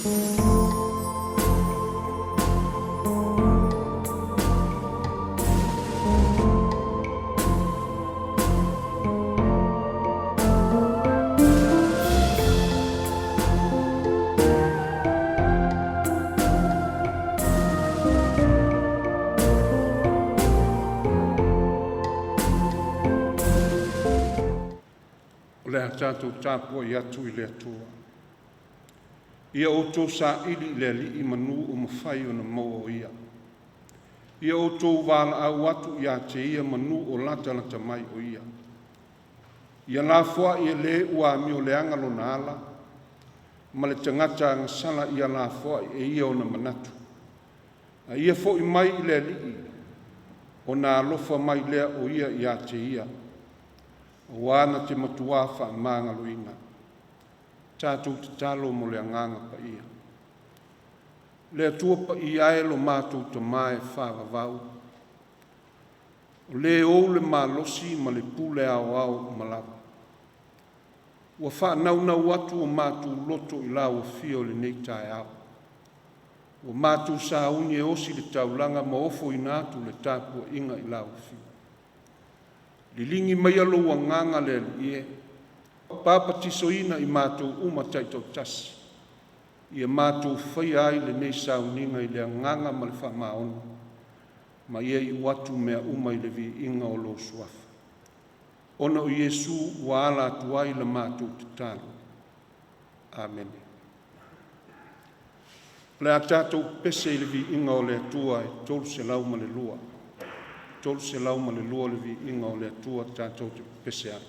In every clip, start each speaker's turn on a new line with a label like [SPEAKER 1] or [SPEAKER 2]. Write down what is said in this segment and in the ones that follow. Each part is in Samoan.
[SPEAKER 1] O le a tatou tapuai atu i le Atua. Ia outou saili i le Alii manu ua mafai ona maua o Ia. Ia outou valaau atu ia te Ia manu o latalata mai o Ia. Ia lafoai e le ua amioleaga lona ala, ma le tagata agasala ia lafoai e ia ona manatu. A ia foi mai i le Alii, ona alofa mai lea o Ia ia te ia, aua na te matua faamagaloina. Tatou tatalo mo le Agaga Paia. Le Atua Paia e lo matou Tama e favavau, o le ou le malosi ma le pule aoao uma lava, ua faanaunau atu o matou loto i lau afio i lenei taeao, ua matou sauni e osi le taulaga ma ofoina atu le tapuaiga i lau afio. Liligi maia lou Agaga le Alii e, papatisoina i matou uma taitoatasi, ia matou faia ai lenei sauniga i le agaga ma le faamaoni, ma ia iu atu mea uma i le viiga o lou Suafa. Ona o Iesu ua ala atu ai la matou tatalo. Amene. O le a tatou pese i le viiga o le Atua e 302. 302 le viiga o le Atua tatou te pepese ai.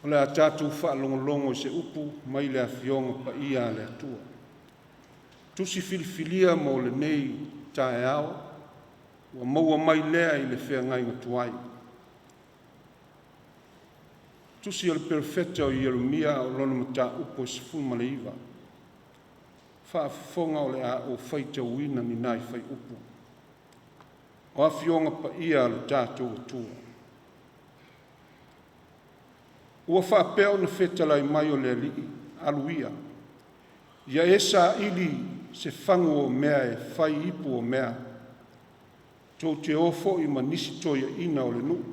[SPEAKER 1] O le a tatou faalogologo i se upu mai le Afioga Paia a le Atua. Tusi filifilia mo lenei taeao. Ua maua mai lea i le feagaiga tuai. Tusi o le Perofeta o Ieremia o lona mataupu e 19. Faafofoga o le a ou faitauina ni nai fuaiupu. O afioga paia a lo tatou Atua. Ua faapea ona fetalai mai o le Alii, alu ia, ia e saili se fagu o mea e fai ipu o mea, tou te o foi ma nisi toeaiina o le nuu,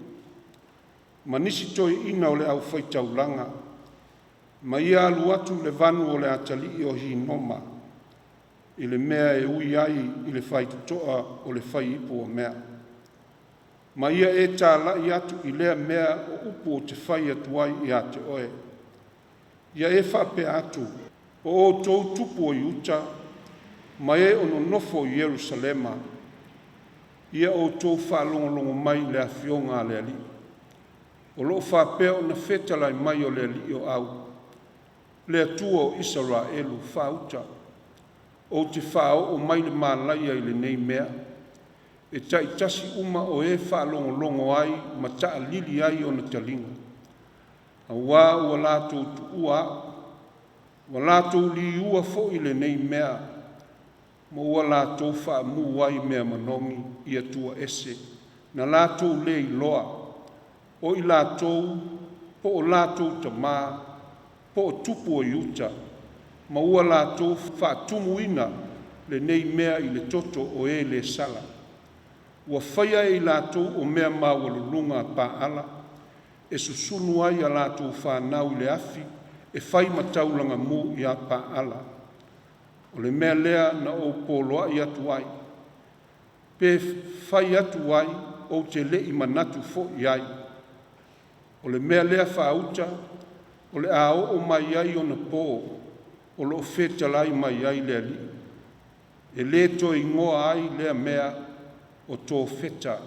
[SPEAKER 1] ma nisi toeaiina o le aufaitaulaga, ma ia alu atu i le vanu o le atalii o Hinoma, i le mea e ui ai i le faitotoa o le fai ipu o mea. Ma ia e talai atu i lea mea o upu ou te fai atu ai ia te oe. Ia e faapea atu, o outou tupu o Iuta, ma e o nonofo i Ierusalema, ia outou faalogologo mai i le afioga a le Alii. O lo o faapea ona fetalai mai o le Alii o Au, le Atua o Isaraelu, faauta, ou te faaoo mai le malaia i lenei mea, e taitasi uma o e faalogologo ai ma taalili ai ona taliga. Auā ua latou tuua au, ua latou liua foi lenei mea, ma ua latou faamu ai mea manogi i Atua ese, na latou le iloa, o i latou, po o latou tama, po o tupu o Iuta, ma ua latou faatumuina lenei mea i le toto o e le sala. Ua faia e i latou o mea maualuluga a Paala, e susunu ai a latou fanau i le afi e fai ma taulaga mu ia Paala. O le mea lea na ou poloai atu ai, pe fai atu ai, ou te le i manatu foi i ai. O le mea lea faauta, o le a oo mai ai ona po o lo o fetalai mai ai le Alii. E le toe igoa ai lea mea o Tofeta,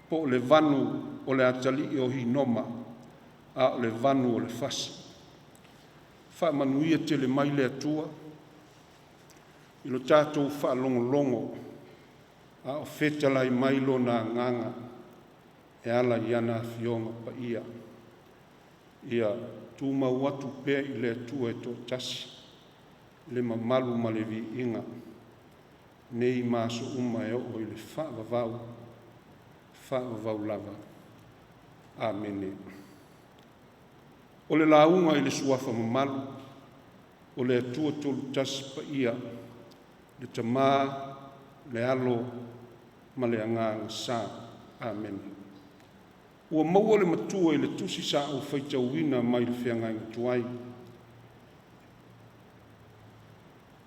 [SPEAKER 1] po o le vanu o le atalii o Hinoma, a o le vanu o le fasi. Faamanuia tele mai le Atua i lo tatou faalogologo a o fetalai mai Lona Agaga e ala i ana Afioga Paia. Ia tumau atu pea i le Atua e toatasi le mamalu ma le viiga, nei ma aso uma e oo i le faavavau, faavavau lava. Amene. O le lauga i le suafa mamalu o le Atua Tolutasi Paia, le Tama, le Alo ma le Agaga Sa. Amene. Ua maua le matua i le tusi sa ou faitauina mai le feagaiga tuai.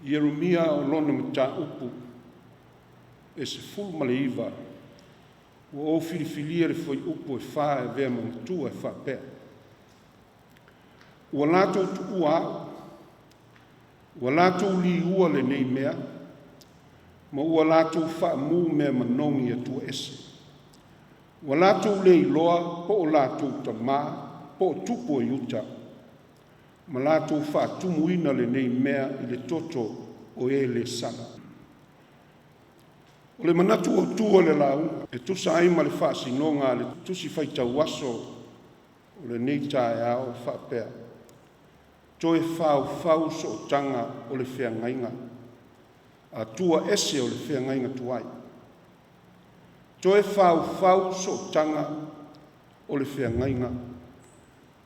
[SPEAKER 1] Ieremia o lona mataupu e 19, ua ou filifilia le fuaiupu e 4 e avea ma matua e faapea: Ua latou tuua au, ua latou liua lenei mea, ma ua latou faamu mea manogi i Atua ese. Ua latou le iloa po o latou tama, po o tupu o Iuta, ma latou faatumuina lenei mea i le toto o e le sala. O le manatu autu o le lauga e tusa ai ma le faasinoga a le Tusi Faitau Aso o lenei taeao e faapea: Toe faufau sootaga o le feagaiga, Atua ese o le feagaiga tuai. Toe faufau sootaga o le feagaiga,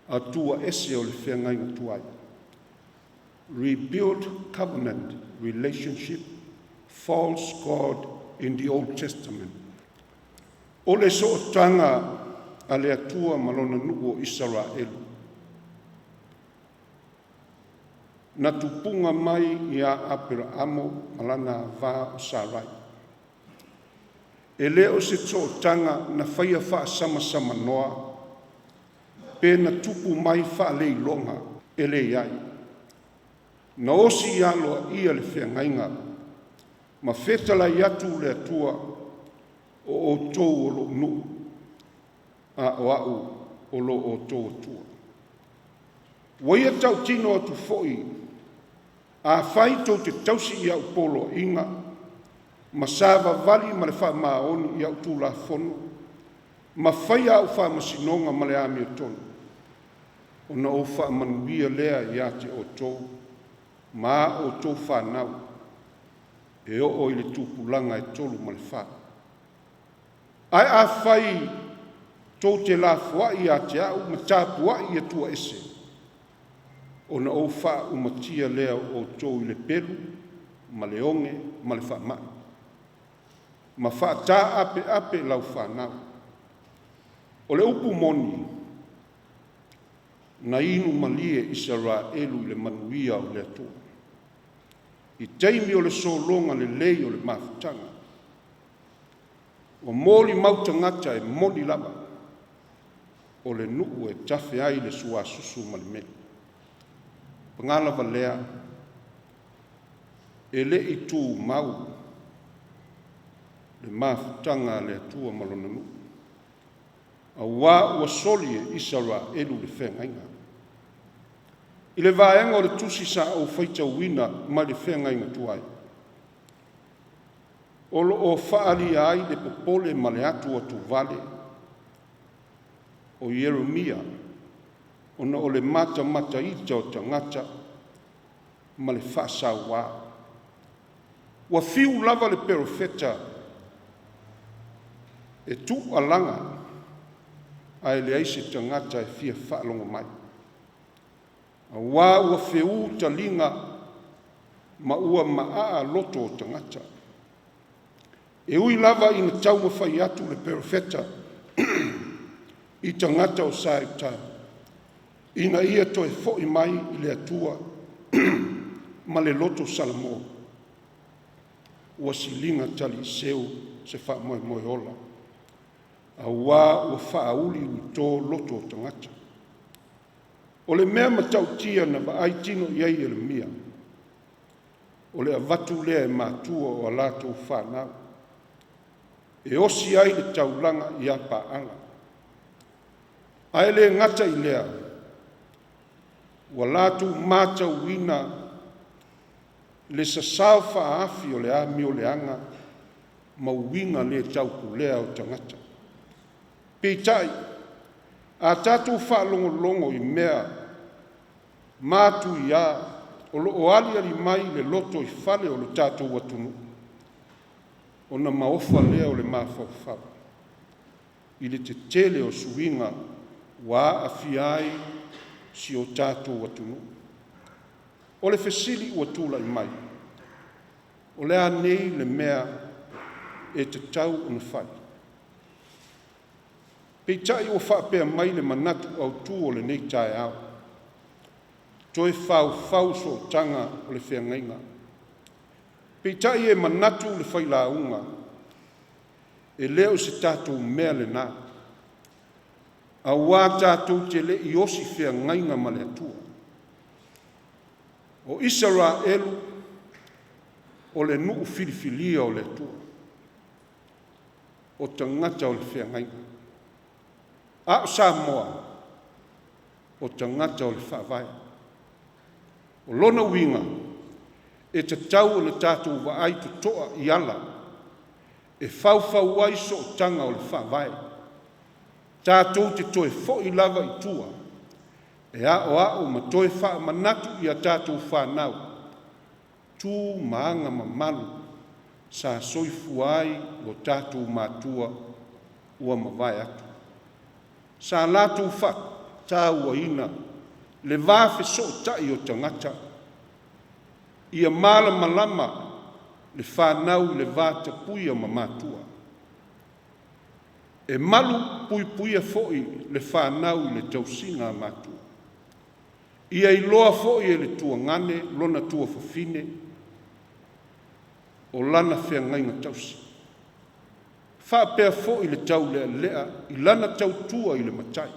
[SPEAKER 1] Atua ese o le feagaiga tuai. Rebuild covenant relationship, false God in the Old Testament. O le sootaga a le Atua ma lona nuu o Isaraelu, na tupuga mai ia Aperaamo ma lana ava o Sarai. E le o se sootaga na faia faasamasamanoa pe na tupu mai faaleiloga, e leai. Na osi aloaia le feagaiga ma fetalai atu le Atua, o outou o lou nuu, a o au o lo outou Atua. Ua ia tautino atu foi, afai tou te tausi i au poloaiga ma savavali ma le faamaoni i au tulafono, ma faia au faamasinoga ma le amiotonu, ona ou faamanuia lea ia te outou ma a outou fanau, e oo i le tupulaga e 3 ma le 4. Ae afai tou te lafoai ia te au ma tapuai i Atua ese, ona ou faaumatia lea o outou i le pelu ma le oge ma le faamai, ma faataapeape lau fanau. O le upu moni, na inu malie Isaraelu i le manuia o le Atua, i taimi o le sologa lelei o le mafutaga. Ua molimau tagata e moni lava, o le nuu e tafe ai le suasusu ma le meli. Paga lava lea, e le i tumau le mafutaga a le Atua ma lona nuu, auā ua soli e Isaraelu le feagaiga. I le vaega o le tusi sa ou faitauina mai le feagaiga tuai, o lo o faaalia ai le popole ma le atuatuvale o Ieremia ona o le matamataita o tagata ma le faasauā. Ua fiu lava le perofeta e tuualaga, ae leai se tagata e fia faalogo mai, auā ua feū taliga ma ua maaa loto o tagata. E ui lava ina taumafai atu le perofeta i tagata o Saiuta ina ia toe foi mai i le Atua ma le loto salamo, ua siliga taliiseu se faamoemoe ola, auā ua faauliulito loto o tagata. O le mea matautia na vaai tino i ai Ieremia, o le avatu lea e matua o a latou fanau e osi ai le taulaga ia Paala. Ae le gata i lea, ua latou matauina le sasao faaafi o le amioleaga ma uiga le taupulea o tagata. Peitai, a tatou faalogologo i mea matuia o lo o aliali mai i le lotoifale o le tatou atunuu, ona maofa lea o le mafaufau i le tetele o suiga ua aafia ai si o tatou atunuu. O le fesili ua tulai mai, o le a nei le mea e tatau ona fai? Peitai ua faapea mai le manatu autu o lenei taeao, toe faufau sootaga o le feagaiga. Peitai e manatu le failauga, e le o se tatou mea lena, auā tatou te le i osi feagaiga ma le Atua. O Isaraelu o le nuu filifilia o le Atua, o tagata o le feagaiga, a o Samoa, o tagata o le Faavae. O lona uiga, e tatau ona tatou vaai totoa i ala e faufau ai sootaga o le Faavae. Tatou te toe foi lava i tua e aoao ma toe faamanatu i a tatou fanau tu ma aga mamalu sa soifua ai o tatou matua ua mavae atu. Sa latou faatauaina le va fesootai o tagata, ia malamalama le fanau i le vatapuia ma matua. E malu puipuia foi le fanau i le tausiga a matua. Ia iloa foi e le tuagane lona tuafafine o lana feagaiga tausi. Faapea foi le taulealea i lana tautua i le matai.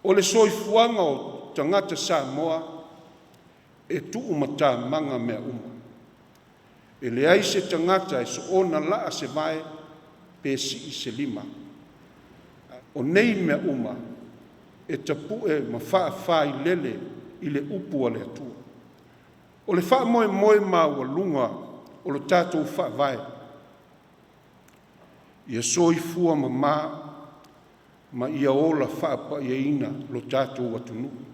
[SPEAKER 1] O le soifuaga o tagata Samoa e tuumatamaga mea uma. E leai se tagata e soona laa se vae pe sii se lima. O nei mea uma e tapue ma faafailele i le upu a le Atua. O le faamoemoe maualuga o lo tatou faavae. Ia soifua mamā ma ia ola faapaiaina lo tatou atunuu.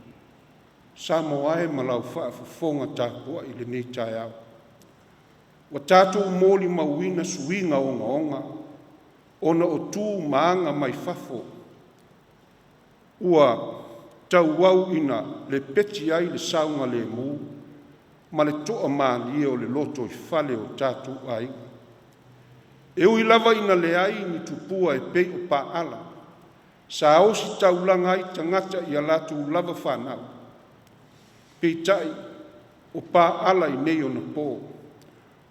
[SPEAKER 1] Samoa e ma lau faafofoga tapuai i lenei taeao, ua tatou molimauina suiga ogaoga ona o tu ma aga mai fafo ua tauau ina lepeti ai le saogalemu ma le toamalie o le lotoifale o tatou aiga. E ui lava ina leai ni tupua e pei o paaala sa ositaulaga ai tagata i a latou lava fanau, peitai o paaala i nei ona po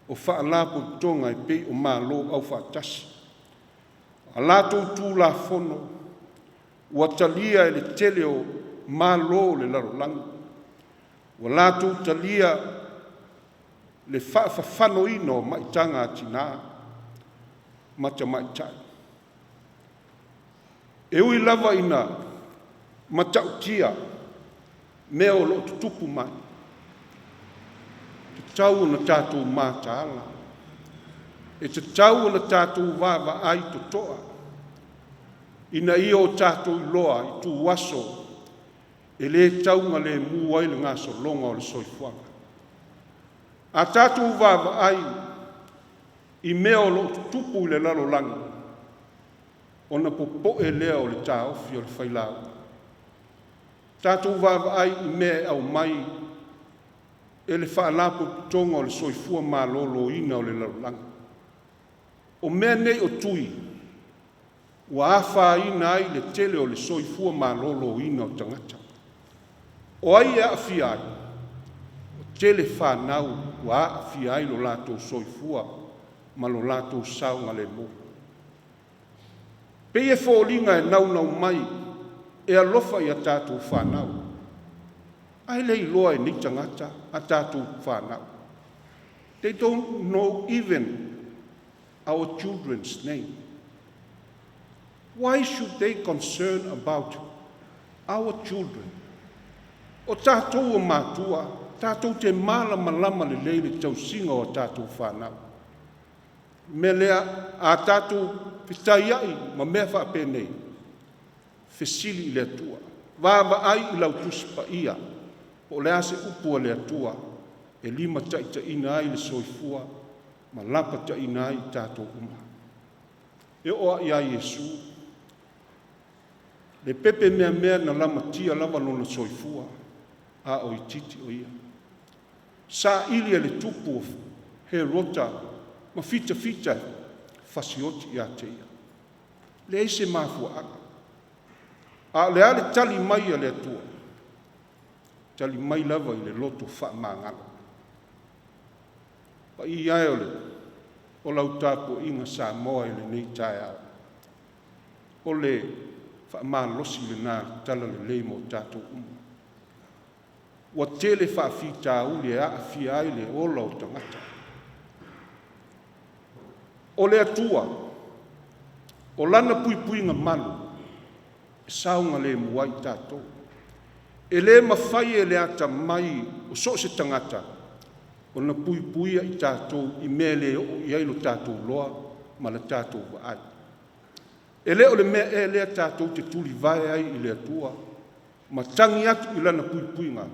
[SPEAKER 1] o faalapotopotoga e pei o Malo Aufaatasi. A latou Tulafono ua talia e le tele o Malo o le lalolagi, ua latou talia le faafafanoina o maitaga a tina ma tamaitai. E ui lava ina matautia mea o lo o tutupu mai, e tatau ona tatou mataala, e tatau ona tatou vaavaai totoa ina ia o tatou iloa ituaso e le taugalemu ai le gasologa o le soifuaga. A tatou vaavaai i mea o lo o tutupu i le lalolagi, ona popo'e lea o le taofi o le failauga. Tatou vaavaai i mea e aumai e le Faalapotopotoga o le Soifua Maloloina o le lalolagi. O mea nei o tui ua afaina ai le tele o le soifua maloloina o tagata. O ai e aafia ai? Ua tele fanau ua aafia ai lo latou soifua ma lo latou saogalemu. E pei e foliga e naunau mai e alofa i a tatou fanau, ae le iloa e nei tagata a tatou fanau. They don't know even our children's name. Why should they concern about our children? O tatou o matua, tatou te malamalama lelei i le tausiga o a tatou fanau. O le mea lea, a tatou fetaiai ma mea faapenei, fesili i le Atua, vaavaai i lau Tusi Paia po o le a se upu a le Atua e limataitaiina ai le soifua ma lapataiina ai i tatou uma. E oo lava ia Iesu, le pepe meamea na lamatia lava lona soifua a o itiiti o ia. Saili e le tupu o Herota ma fitafita e fasioti ia te ia. E leai se mafuaaga. A o le a le tali mai a le Atua? Tali mai lava i le loto faamagalo. Paia e o lau tapuaiga Samoa i lenei taeao, o le faamalosi lena talalelei mo tatou uma. Ua tele faafitauli e aafia ai le ola o tagata. O le Atua, o Lana puipuiga malu, e saogalemu ai i tatou. E le mafai e le atamai o so o se tagata ona puipuia i tatou i mea e le oo i ai lo tatou iloa ma le tatou vaai. E le o le mea ea lea tatou te tulivae ai i le Atua ma tagi atu i Lana puipuiga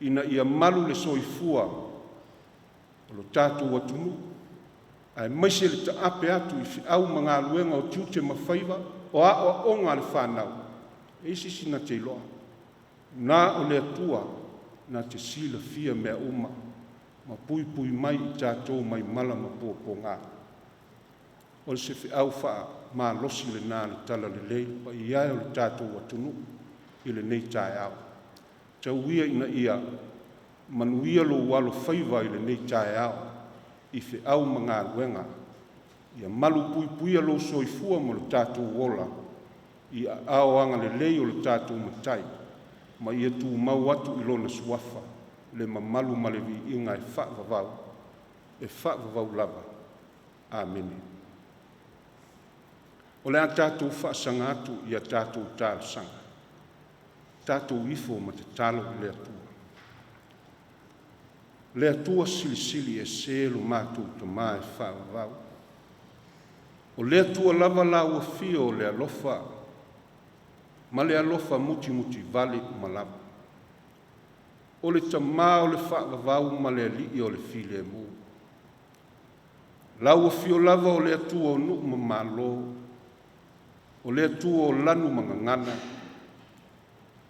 [SPEAKER 1] ina ia malu le soifua o lo tatou atunuu, aemaise le taape atu i feau ma galuega o tiute ma faiva, o aoaoga a le fanau, e leai se isi na te iloa. Na o le Atua na te silafia mea uma ma puipui mai i tatou mai mala ma puapuaga. O se feau faamalosi lena o le talalelei, le paia e o le tatou atunuu i lenei taeao. Tau ia ina ia manuia lou alofaiva i lenei taeao i feau ma galuega. Ia malupuipuia lou soifua ma lo tatou ola i aao agalelei o le tatou Matai, ma ia tumau atu i Lona Suafa le mamalu ma le viiga e faavavau, e faavavau lava. Amene. O le a tatou faasaga atu i a tatou talosaga, tatou ifo ma tatalo i le Atua. Le Atua Silisili Ese lo matou Tama e faavavau. O le Atua lava lau afio o le alofa ma le alofa mutimutivale uma lava. O le Tama o le faavavau ma le Alii o le filemu. Lau afio lava o le Atua o nuu ma malo, o le Atua o lanu ma gagana,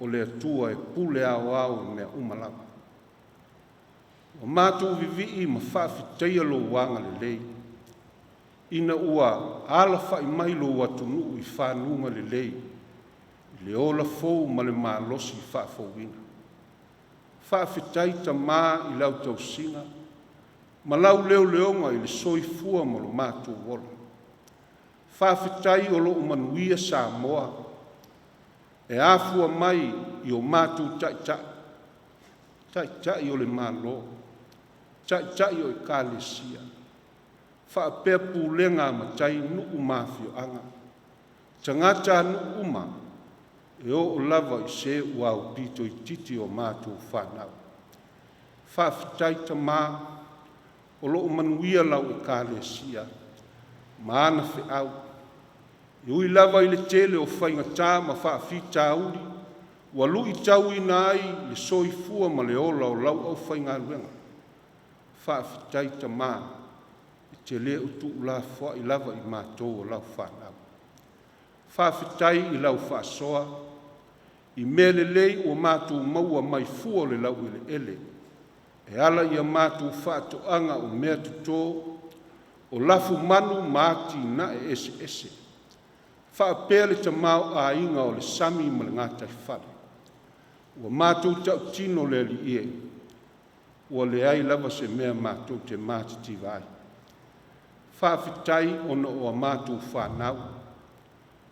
[SPEAKER 1] o le Atua e pule aoao i mea uma lava. Ua matou vivii ma faafetaia lou agalelei ina ua alafai mai lou atunuu i fanuga lelei i le ola fou ma le malosi faafouina. Faafetai Tama i lau tausiga ma lau leoleoga i le soifua ma lo matou ola. Faafetai o lo o manuia Samoa e afua mai i o matou taitai, Taitai o le Malo, Taitai o Ekalesia, faapea pulega a matai, nuu ma afioaga, tagatanuu uma e oo lava i se ua aupito itiiti o matou fanau. Faafetai Tama o lo o manuia lau Ekalesia ma ana feau, e ui lava i le tele o faigata ma faafitauli ua luitauina ai le soifua ma le ola o lau aufaigaluega. Faafetai Tama e te le o tuulafoai lava i matou o lau fanau. Faafetai i lau faasoa i mea lelei ua matou maua mai fua o le laueleele e ala i a matou faatoaga o meatoto, o lafumanu ma atinae eseese, faapea le tamaoaiga o le sami ma le gataifale. Ua matou tautino le Alii e, ua leai lava se mea matou te matitiva ai. Faafetai ona o a matou fanau,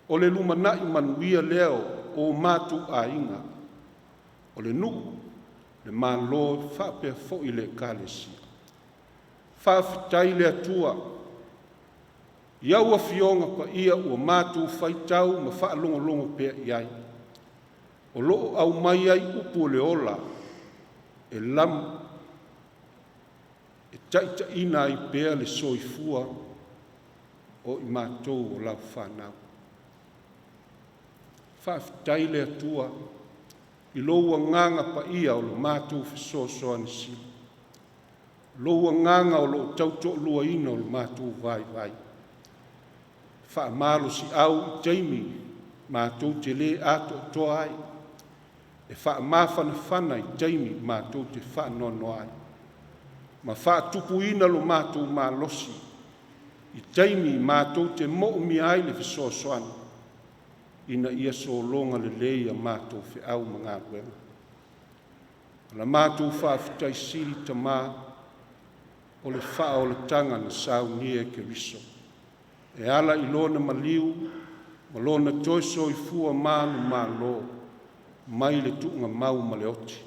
[SPEAKER 1] o le lumanai manuia lea o matou aiga, o le nuu, le Malo faapea foi le Ekalesia. Faafetai i le Atua i au Afioga Paia ua matou faitau ma faalogologo pea i ai, o lo o aumai ai upu o le ola e taitaiina ai pea le soifua o i matou o lau fanau. Faafetai le Atua i lou Agaga Paia o le matou Fesoasoani Sili, lou Agaga o lo o tautoaluaina lo matou vaivai, faamalosiau i taimi matou te le atoatoa ai, e faamafanafana i taimi matou te faanoanoa ai, ma faatupuina lo matou malosi i taimi matou te moomia ai le fesoasoani ina ia sologa lelei a matou feau ma galuega. O la matou faafetai sili Tama, o le faaolataga na saunia e Keriso e ala i Lona maliu ma Lona toe soifua manumalo mai le tuugamau ma le oti.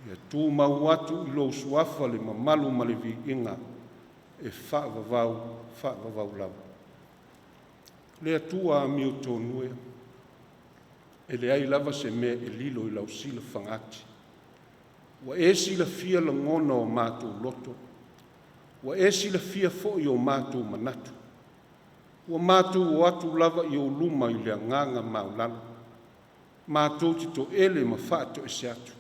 [SPEAKER 1] Ia tumau atu i lou Suafa le mamalu ma le viiga e faavavau, faavavau lava. Le Atua amiotonu e, e leai lava se mea e lilo i lau silafagati. Ua e silafia lagona o matou loto, ua e silafia foi o matou manatu. Ua matou o atu lava i ou luma i le agaga maualalo, matou te toele ma faatoese atu,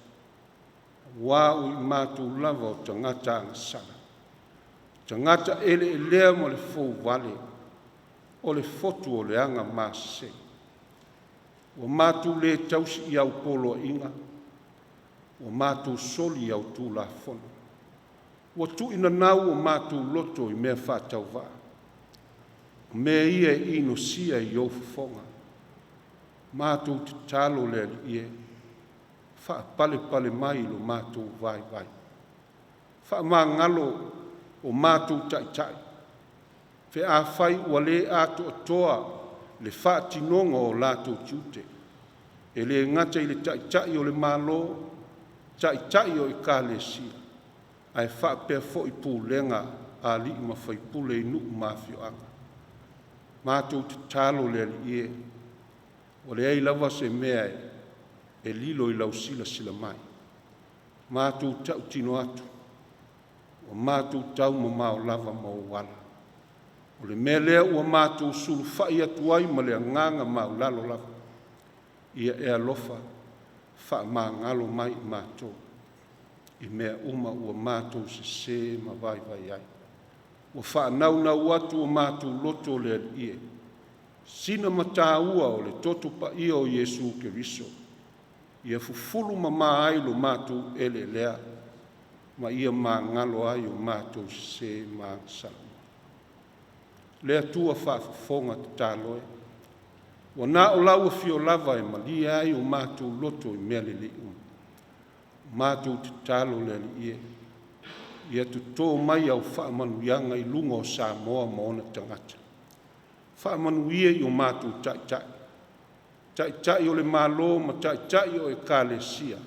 [SPEAKER 1] aua o i matou lava o tagata agasala, tagata eleelea ma le fouvale, o le fotu o le agamasese. Ua matou le tausi i au poloaiga, ua matou soli i au Tulafono. Ua tuuinanau o matou loto i mea faatauvaa, o mea ia e inosia i ou fofoga. Matou tatalo le Alii e, faapalepale mai lo matou vaivai. Faamagalo o matou taitai pe afai ua le atoatoa le faatinoga o latou tiute, e le gata i le Taitai o le Malo, Taitai o Ekalesia, ae faapea foi pulega a alii ma faipule i nuu ma afioaga. Matou tatalo le Alii e, ua leai lava se mea e lilo i lau silasila mai. Matou tautino atu, Ua matou taumamao lava ma Ou ala. O le mea lea ua matou sulufai atu ai ma le agaga maualalo lava, ia e alofa faamagalo mai i matou i mea uma ua matou sesē ma vaivai ai. Ua faanaunau atu o matou loto le Alii e, sina mataua o le toto paia o Iesu Keriso, ia fufulu mama ai lo matou eleelea ma ia magalo ai o matou sesē ma agasala uma. Le Atua faafofoga tatalo e, ua na o lau Afio lava e malie ai o matou loto i mea lelei uma. Matou tatalo le Alii e, ia totō mai au faamanuiaga i luga o Samoa ma ona tagata. Faamanuia i o matou taitai, Taitai o le Malo ma Taitai o Ekalesia,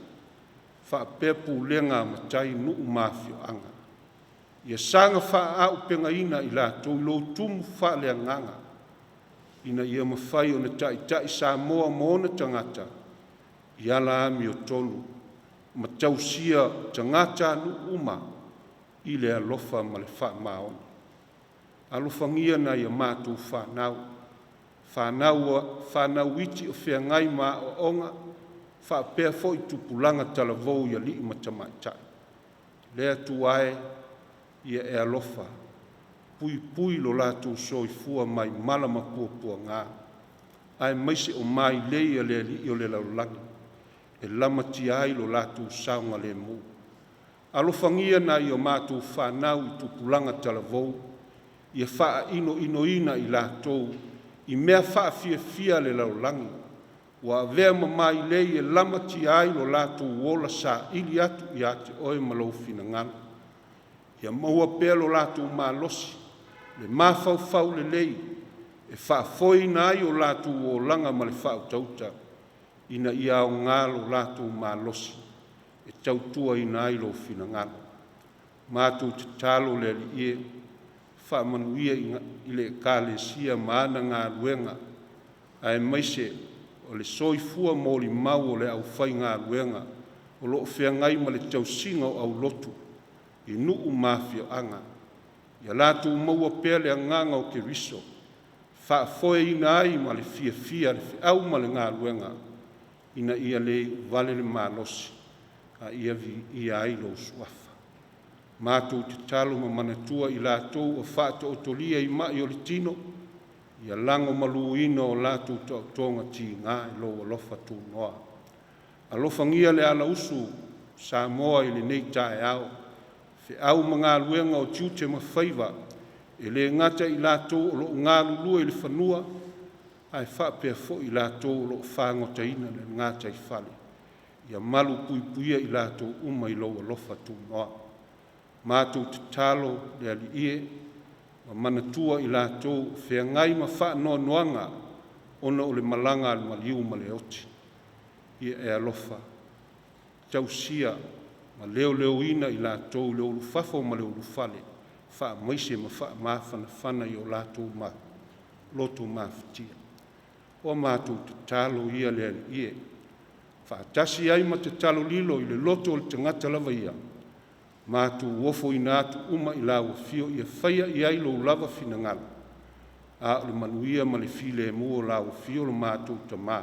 [SPEAKER 1] faapea pulega a matai, nuu ma afioaga. Ia saga faaauupegaina i latou i lou tumu faaleagaga ina ia mafai ona taitai Samoa ma ona tagata i ala amiotonu ma tausia tagatanuu uma i le alofa ma le faamaoni. Alofagia nai a matou fanau, fanau iti o feagai ma aoaoga, faapea foi tupulaga talavou i alii ma tamaitai. Le Atua e, ia e alofa, puipui lo latou soifua mai mala ma puapuaga, aemaise o mailei a le alii o le lalolagi e lamatia ai lo latou saogalemu. Alofagia nai a matou fanau i tupulaga talavou, ia faaiinoinoina i latou i mea faafiafia a le lalolagi ua avea ma mailei e lamatia ai lo latou ola saili atu ia te Oe ma lou finagalo. Ia maua pea lo latou malosi, le mafaufau lelei e faafoeina ai o latou olaga ma le faautauta ina ia aoga lo latou malosi e tautuaina ai lou finagalo. Matou tatalo le Alii e, faamanuia i le Ekalesia ma ana galuega, aemaise o le soifua molimau o le aufaigaluega o lo o feagai ma le tausiga o aulotu i nuu ma afioaga. Ia latou maua pea le agaga o Keriso e faafoeina ai ma le fiafia le feau ma le galuega ina ia le iuvale le malosi a ia viia ai lou Suafa. Matou tatalo ma manatua i latou ua faataotolia i mai o le tino, ia lagomaluina o latou taotoga tiga i lou alofa tunoa. Alofagia le alausu o Samoa i lenei taeao, feau ma galuega o tiute ma faiva, e le gata ia i latou o lo o galulue i le fanua, ae faapea foi i latou o lo o fagotaina le gataifale. Ia malupuipuia i latou uma i lou alofa tunoa. Matou tatalo le Alii e, ma manatua i latou o feagai ma faanoanoaga ona o le malaga a le maliu ma le oti. Ia e alofa tausia ma leoleoina i latou i le ulufafo ma le ulufale, faamaise ma faamafanafana i o latou loto mafatia. O a matou tatalo ia le Alii e, faatasi ai ma tatalo lilo i le loto o le tagata lava ia, matou ofoina atu uma i lau Afio ia faia i ai lou lava finagalo, a o le manuia ma le filemu o lau Afio lo matou Tama,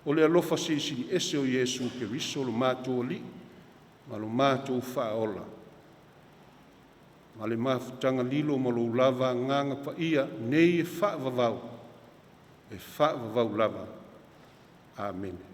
[SPEAKER 1] o le alofa Silisili Ese o Iesu Keriso lo matou Alii ma lo matou Faaola, ma le mafutaga lilo ma lou lava Agaga Paia, nei e faavavau, e faavavau lava. Amene.